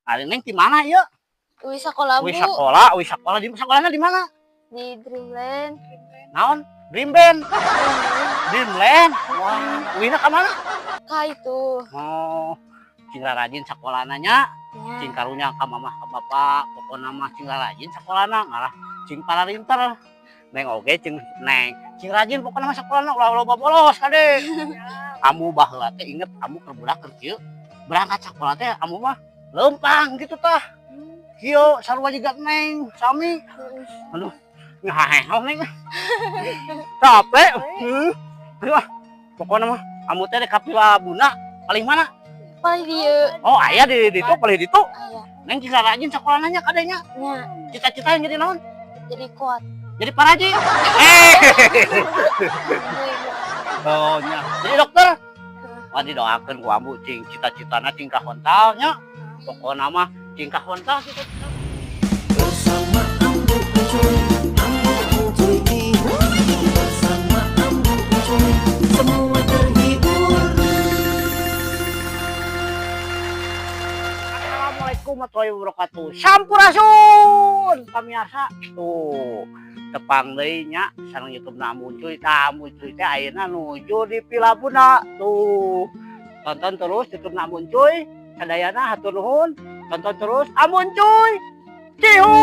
Ari Neng di mana ieu? Uih sekolah, Bu. Wih sekolah, wih sekolah di sekolahnya di mana? Di Dreamland. Naon? Dream Band. Dreamland. Dreamland. Wah, uihna ka mana? Ka itu. Oh, cing rajin sekolahna nya. Ya. Cing karunya ka mamah ka bapak, pokona mah cing rajin sekolahna, ngalah cing pararinter. Neng oge cing neng, cing rajin pokona mah sekolahna ulah loba bolos kade. Ambu baheula teh inget ambu keur budak keur kieu. Berangkat sekolah teh ambu mah leumpang gitu tah. Kieu sarua jiga neng, sami. Aduh, ngaheho neng. Capek. Aduh, ah. Pokona mah ambu teh ka Villa Bunda paling mana? Paling dieu. Oh, aya di ditu paling ditu. Aya. Neng cing rajin sekolahna nya kadenya. Nya, Cita-cita yang jadi naon? Jadi kuat. Jadi paraji. Oh, nya. Jadi dokter. Wah, didoakeun ku ambu cing cita-citana cing kahontal nya. Pokona mah cing kahontal cita-cita. Bersama Ambu Encuy, Ambu Encuy. Bersama Ambu Encuy, semua terhibur. Assalamualaikum warahmatullahi wabarakatuh. Sampurasun pamirsa. Tuh, tepang deui nya sareng YouTube na Ambu Encuy. Tah, Ambu Encuy teh ayeuna nuju di Villa Bunda. Tuh. Tonton terus YouTube na Ambu Encuy. Sadayana hatur nuhun. Tonton terus Ambu Encuy. Cihu.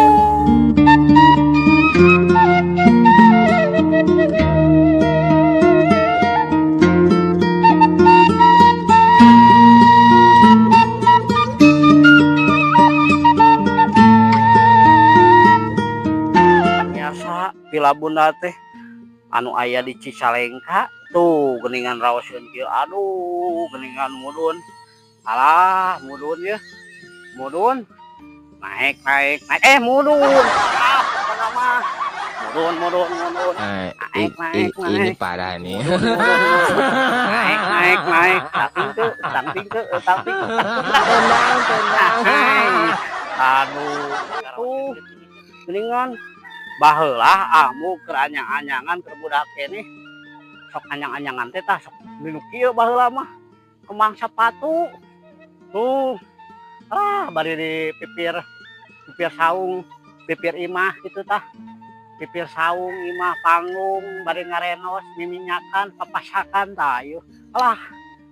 Biasa Villa Bunda teh anu aya di Cicalengka tuh, geningan raoseun kieu. Aduh, geningan mudun, alah mudun ya, mudun, naik naik naik, mudun. Ah, pokona mah mudun mudun mudun. Eh, Naik, naik, ini naik. Parah nih. Mudun, mudun, mudun. Naik naik naik, tangting tuh, tangting tuh, tangting. Tenang, tenang. Naik. Aduh, tuh geningan baheula ambu keur anyang-anyangan keur budak keneh, sok anyang-anyangan teh tah, sok nu kieu baheula mah, kembang sepatu tuh. Ah, bari di pipir pipir saung, pipir imah gitu tah, pipir saung, imah panggung, bari ngarenos, miminyakan, papasakan tah ieu. Alah,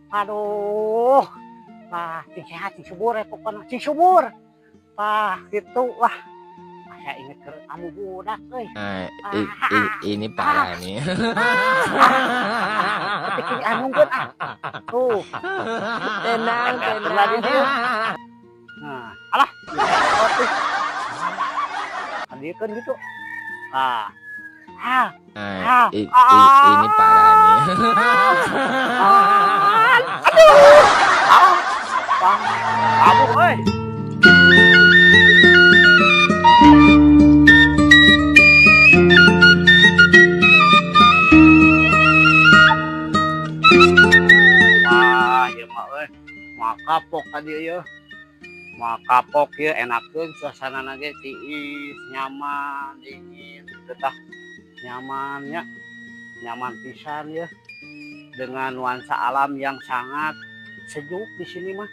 aduh, ah, cing sehat cing subur ya pokona, cing subur tah gitu lah. Saya inget ke ambu budak euy. Eh, ini parah nih. Tapi kini anungkeun ah. Tuh. Tenang, Tempelkeun di dieu. Nah, alah, hadirkeun gitu. Ah. Ah. Eh, Ah. ini parah nih. Ah. Aduh. Ah. Ah. Abu euy. Wah, ieu mah euy. Moal kapok ka dieu yeuh. Moal kapok ieu, enakeun suasana ge, tiis, nyaman, dingin gitu tah. Nyaman nya. Nyaman pisan ya. Dengan nuansa alam yang sangat sejuk di sini mah.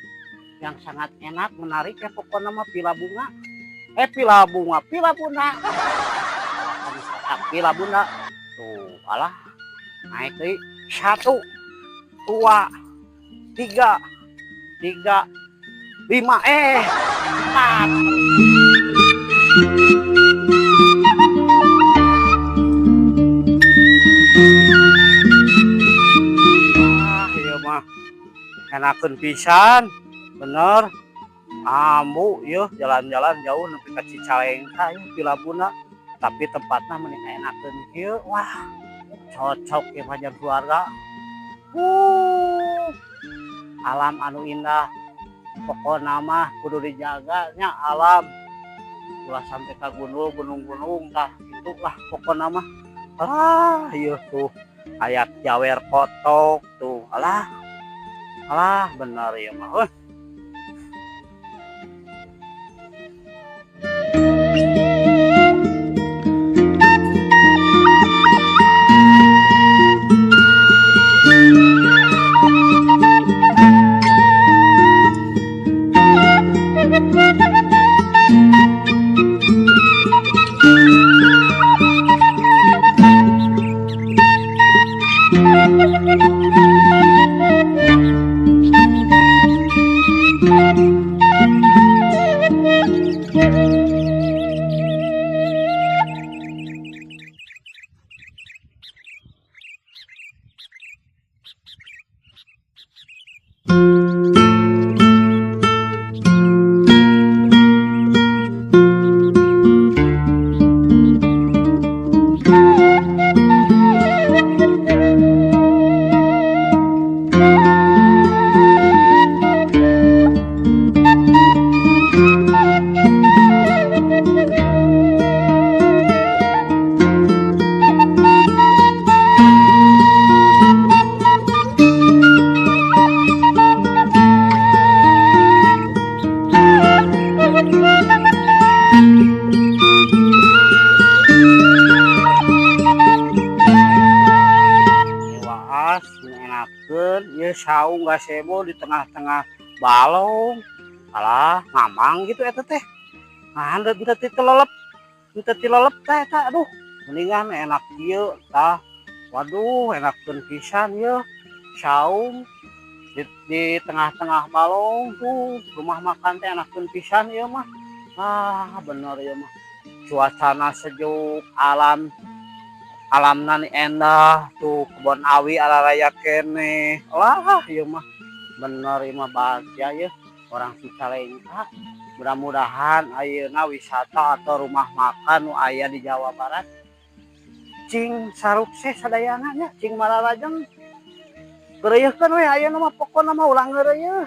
Yang sangat enak, menarik ya pokoknya mah Villa Bunga. Villa Bunga, Villa Bunda. Villa Bunda. Tuh, alah. Naik deui. 1, 2, 3, 3, 5, 4. Wah, ieu mah enakeun pisan. Bener. Ambu ieu jalan-jalan jauh nepi ka Cicalengka ieu Villa Bunda. Tapi tempatna meni enakeun kieu. Wah, cocok ieu mah jang keluarga. Alam anu indah. Pokona mah kudu dijaga nya alam. Ulah sampai ka gunung, gunung-gunung tah itu lah pokona mah. Ah, ieu tuh aya jawer kotok tuh. Alah. Alah, bener ieu mah. Heuh. Saung gazebo di tengah-tengah balong. Alah, ngamang gitu eta teh. Nah, henteu tilelep. Henteu tilelep teh eta, aduh. Mendingan enak kieu tah. Waduh, enakeun pisan ieu. Saung di tengah-tengah balong tuh, rumah makan teh enakeun pisan ieu mah. Ah, bener ieu mah. Cuacana sejuk, alamna nih endah tuh, kebon awi araraya keneh. Lah, ieu mah bener ieu mah bahagia ya orang Cicalengka. Mudah-mudahan ayeuna wisata atau rumah makan nu aya di Jawa Barat cing sarukses sadayana nya, cing mararajeng. Geureuyeurkeun we ayeuna mah, pokona mah ulah ngeureuyeuh.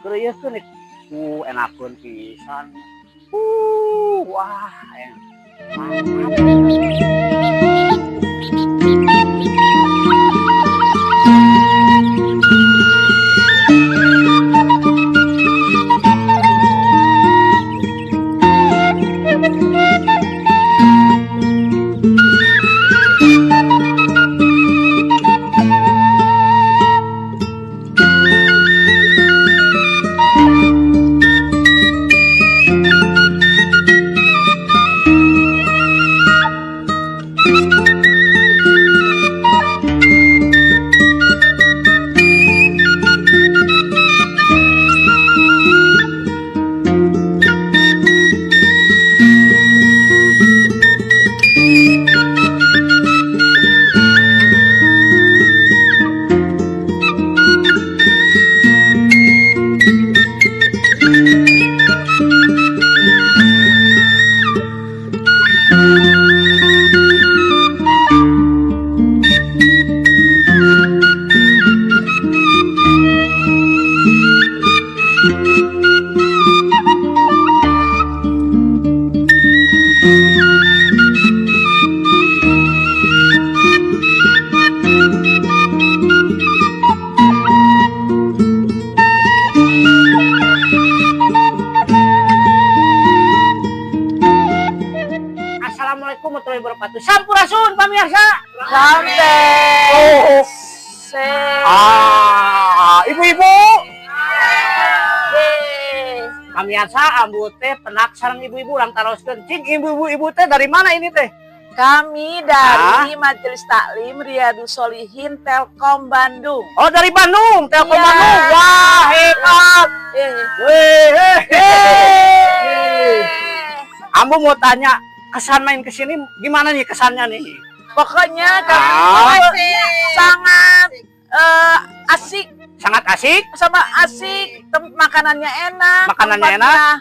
Geureuyeurkeun enakeun pisan. Wah, mantap. Assalamualaikum warahmatullahi wabarakatuh. Sampurasun pamirsa. Sampai. Oh. Ah, ibu-ibu. Pamirsa, ambu teh penak sareng ibu-ibu urang taroskeun. Cing ibu-ibu, ibu teh dari mana ini teh? Kami dari Majelis Taklim Riyadus Solihin Telkom Bandung. Oh, dari Bandung, Telkom Iya. Bandung. Wah, hebat. Weh, heh. Ambu mau tanya, kesan main ke sini gimana nih kesannya nih? Pokoknya kami sangat asik. Sangat asik? Sama asik, makanannya enak, Makanannya tempatnya, enak.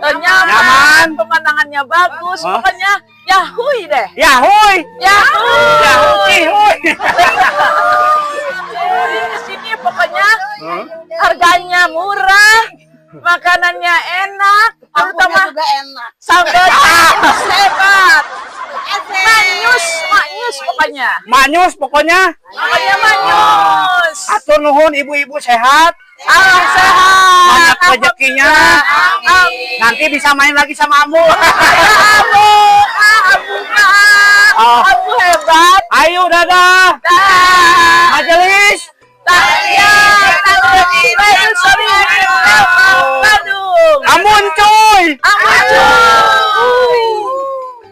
Nyaman, Nyaman. Pemandangannya bagus, Hah? Pokoknya yahui deh. Yahui. Yahui. Yahui, hui. Di sini pokoknya harganya murah, makanannya enak, terutama juga enak. Sambalnya hebat. Manyus, maknyus pokoknya. Manyus pokoknya. Pokoknya manyus. Atur nuhun ibu-ibu sehat. Allah sehat. Banyak rezekinya. Amin. Nanti bisa main lagi sama Ambu. Ambu, Ambu, Oh. Ambu hebat. Ayo dadah. Dah. Majelis. Bandung. Amun cuy. Amun cuy.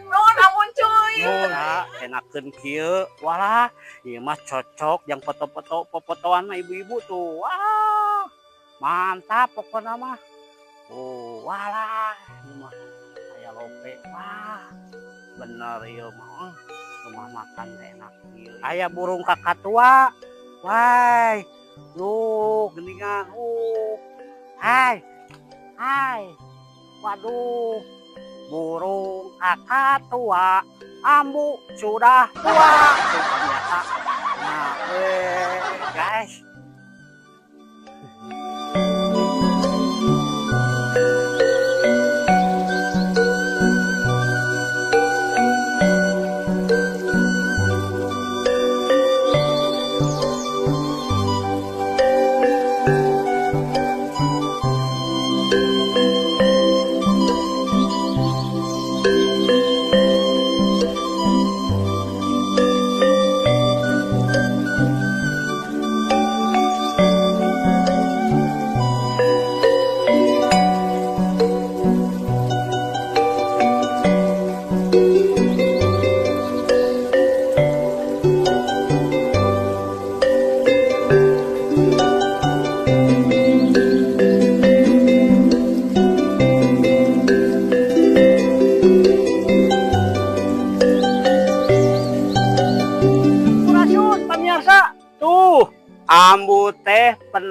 Nuhun amun cuy. Nah, enakeun kieu. Walah, ieu mah cocok yang foto-foto popotoan mah ibu-ibu tuh. Wah. Mantap pokoknya mah. Oh, walah, ieu mah aya lope. Wah. Bener ieu mah. Rumah makan teh enak kieu. Aya burung kakatua. Wah. Lu geuningan. Hai. Hai. Waduh. Burung kakatua, ambu sudah tua. Tuh ternyata. Nah, guys.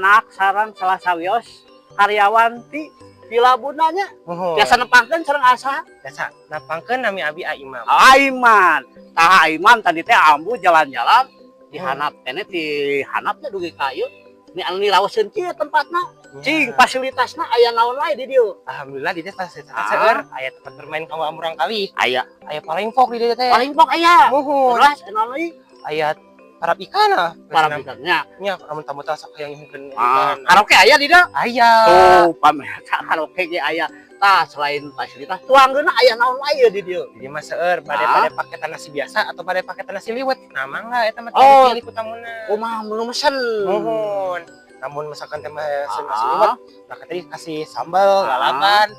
Anak sareng salah sawios karyawan ti Villa Bunda nya. Muhun. Biasa nepangkeun sareng asa? Biasa nepangkeun, nami abi Aiman. Aiman. Tah, Aiman, tadi teh ambu jalan-jalan di handap teh, di handapnya dugi ka ieu. Ni anu diraoseun kieu tempatna. Cing, fasilitasna aya naon wae di dieu? Alhamdulillah, di dieu fasilitas seueur, aya tempat bermain kanggo ambu murangkalih. Aya. Aya paling pok di dieu teh. Paling pok aya. Muhun. Terus naon deui? Aya parab ikan ah. Para ikannya. Nya, amun tamu teh sok hayang nyuhunkeun Ah, ikan. karaoke aya di dieu? Aya. Tuh, pamirsa, karaoke ge aya. Tah, selain fasilitas, tuangeunna aya naon wae di dieu? Jadi mah seueur, bade bade paketan nasi biasa atau bade paketan nasi liwet. Nah, mangga eta mah Oh. dipilih ku tamuna. Kumaha menu mesen? Muhun. Namun misalkan teh mah nasi liwet, nah tadi kasih sambal, lalaban,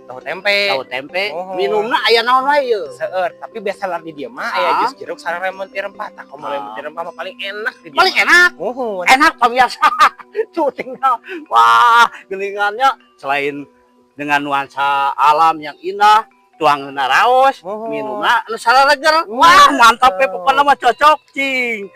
tahu tempe. Tahu tempe, Oh. minumna aya naon wae ieu? Seueur, tapi biasa lah di dieu mah aya jus jeruk sareng lemon tea rempah. Tah, komo lemon tea rempah mah paling enak di dieu. Paling enak. Muhun. Enak, pemirsa. Tuh tinggal. Wah, geningannya selain dengan nuansa alam yang indah, tuangeunna raos, Muhun. minumna anu salereger. Wah, mantap ya, pokoknya mah cocok, cing.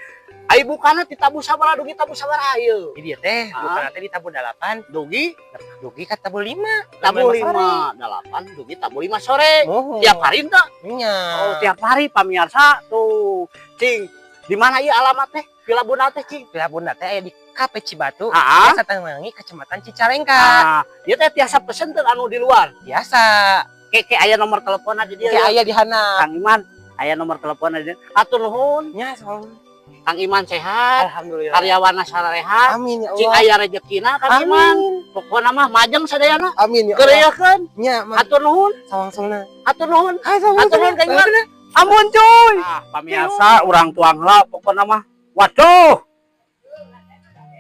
Ai bukana ti tabuh sabaraha dugi tabuh sabaraha ieu? Di dieu teh bukana teh di tabuh 8 Dugi dugi ka tabuh 5. Tabuh 5, 8 dugi tabuh 5 sore. Muhun. Tiap hari teh? Nya. Oh, tiap hari, pamirsa tuh. Cing, di mana ieu alamat teh? Villa Bunda teh, cing? Villa Bunda teh aya di KP Cibatu, Desa Tangwangi, Kecamatan Cicalengka. Ah, ieu teh tiasa pesen teu anu di luar? Biasa. Ke aya nomor telepon di dieu Ke ya. aya di handap. Kang Iman, aya nomor telepon di dieu. Hatur nuhun. Nya, so. Kang Iman sehat, Alhamdulillah. karyawanna sarehat. Amin ya Cing Allah. aya rezekina Kang Iman. Amin. Pokona mah majeng sadayana. Amin ya Allah. Kereukeun. Nya, mah Hatur nuhun, sawangsulna. Hatur nuhun. Hai, sawangsulna. Hatur nuhun, Kang Iman. Ampun cuy. Ah, pamirsa, urang tuang lah pokoknya mah. Waduh.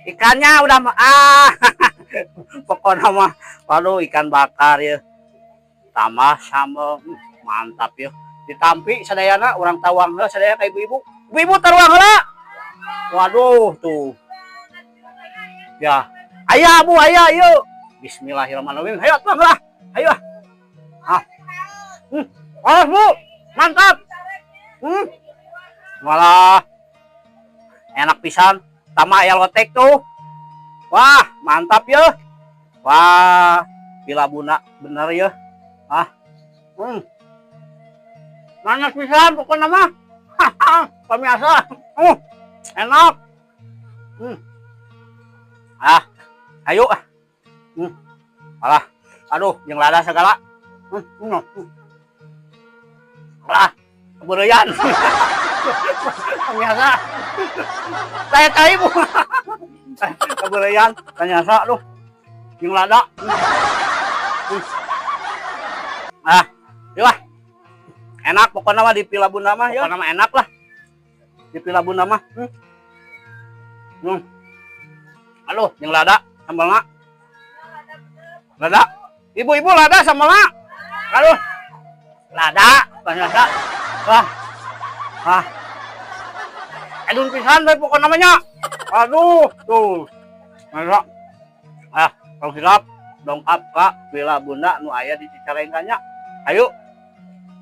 Ikannya udah ah. Pokoknya mah waduh, ikan bakar ya. Tambah sambal, mantap ya. Ditampi sadayana, urang tawang heula sadaya ka ibu-ibu. Ibu-ibu, taruang heula. Waduh tuh. Ya. Aya Bu, aya yuk. Bismillahirrahmanirrahim. Ayo tuang lah. Ayo. Ah. Oh, Bu. Mantap. Walah. Enak pisan. Tambah aya lotek tuh. Wah, mantap ya. Wah, Villa Bunda bener ya. Ah. Manis pisan pokoknya mah. Pemirsa. Enak. Ah, ayo ah. Alah, aduh, yang lada segala. Alah, kebereyan. Pemirsa. Saya tahu Bu. Kebereyan, pemirsa, aduh. Yang lada. Ah, yuk ah. Enak pokoknya mah di Villa Bunda mah, ya. Pokoknya mah enak lah. Di Villa Bunda mah. Aduh, yang lada sambalna. Lada. Ibu-ibu, lada sambalna. Aduh. Lada, pemirsa. Wah. Ah. Aduh pisan we pokoknya namanya. Aduh, tuh. Masa. Ah, kalau hilap dongkap ka Villa Bunda nu aya di Cicalengka nya. Ayo.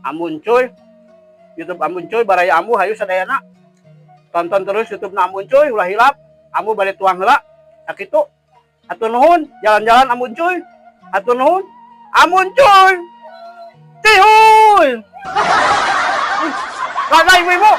Ambun cuy. YouTube Ambun cuy, baraya Ambu hayu sadayana. Tonton terus YouTube na Ambun cuy, ulah hilap. Ambu bade tuang heula. Sakitu. Hatur nuhun, jalan-jalan Ambun cuy. Hatur nuhun. Ambun cuy. Cihuy. Lada ibu-ibu.